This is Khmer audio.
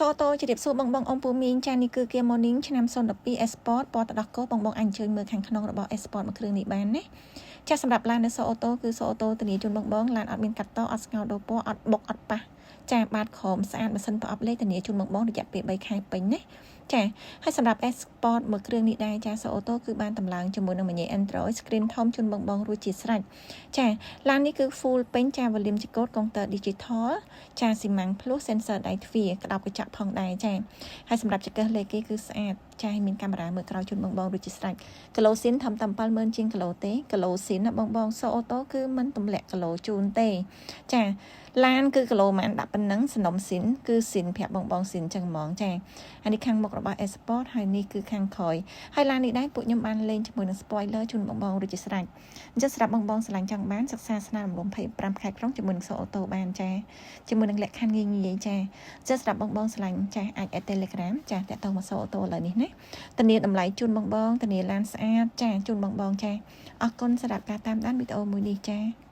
សូតូជម្រាបសួរបងបងអ៊ំពូមីងចានេះគឺ Kia Morning ឆ្នាំ012 Sport ពណ៌ទឹកដោះគោបងបងអាចអញ្ជើញមើលខាងក្នុងរបស់ Sport មួយគ្រឿងនេះបានណាចាសម្រាប់ឡាននៅសូអូតូគឺសូអូតូធានាជូនបងបងឡានអត់មានកាត់តអត់ស្ងោរដូរពណ៌អត់បុកអត់ប៉ះចាបាតក្រោមស្អាតម៉ាស៊ីនប្រអប់លេខធានាជូនបងបងរយៈពេល3ខែពេញណាចាហើយសម្រាប់ Sport មួយគ្រឿងនេះដែរចាសូអូតូគឺបានតម្លើងជាមួយនឹងម៉ាញ៉េ Android screen ធំជូនបងបងរួចជាស្រេចចាឡាននេះគឺ full ពេញចា volume ចង្កូតកុងទ័រ digital ចាស៊ីម៉ាំង plus sensor ដៃទ្វារក្តោបកញ្ចក់ផងដែរចាហើយសម្រាប់ចង្កឹះលេខគេគឺស្អាតចាមានកាមេរ៉ាមើលក្រោយជូនបងបងរួចជាស្រេចគីឡូស៊ីនធំតែ70000ជាងគីឡូទេគីឡូស៊ីនណាបងបងសូអូតូគឺមិនទម្លាក់គីឡូជូនទេចាឡានគឺគីឡូម៉ានដាក់ប៉ុណ្ណឹងសំណុំស៊ីនគឺស៊ីនប្រាប់បងបងស៊ីនចឹងហ្មងចាអានេះខាងមុខរបស់ Sport ហើយនេះគឺខាងក្រោយហើយឡាននេះដែរពួកខ្ញុំបានលេងជាមួយនឹង spoiler ជូនបងបងរួចជាស្រេចអញ្ចឹងសម្រាប់បងបងស្រឡាញ់ចង់បានសិក្សាស្នាមរំ25ខែក្រុងជាមួយនឹងសូអូតូបានចាជាមួយនឹងលក្ខខណ្ឌងាយងាយចាអញ្ចឹងសម្រាប់បងបងស្រឡាញ់ចាអាច add Telegram ចាតាក់ទងមកសូអូតូឥឡូវនេះណាធានាតម្លៃជូនបងបងធានាឡានស្អាតចាជូនបងបងចាអរគុណសម្រាប់ការតាមដានវីដេអូមួយនេះចា។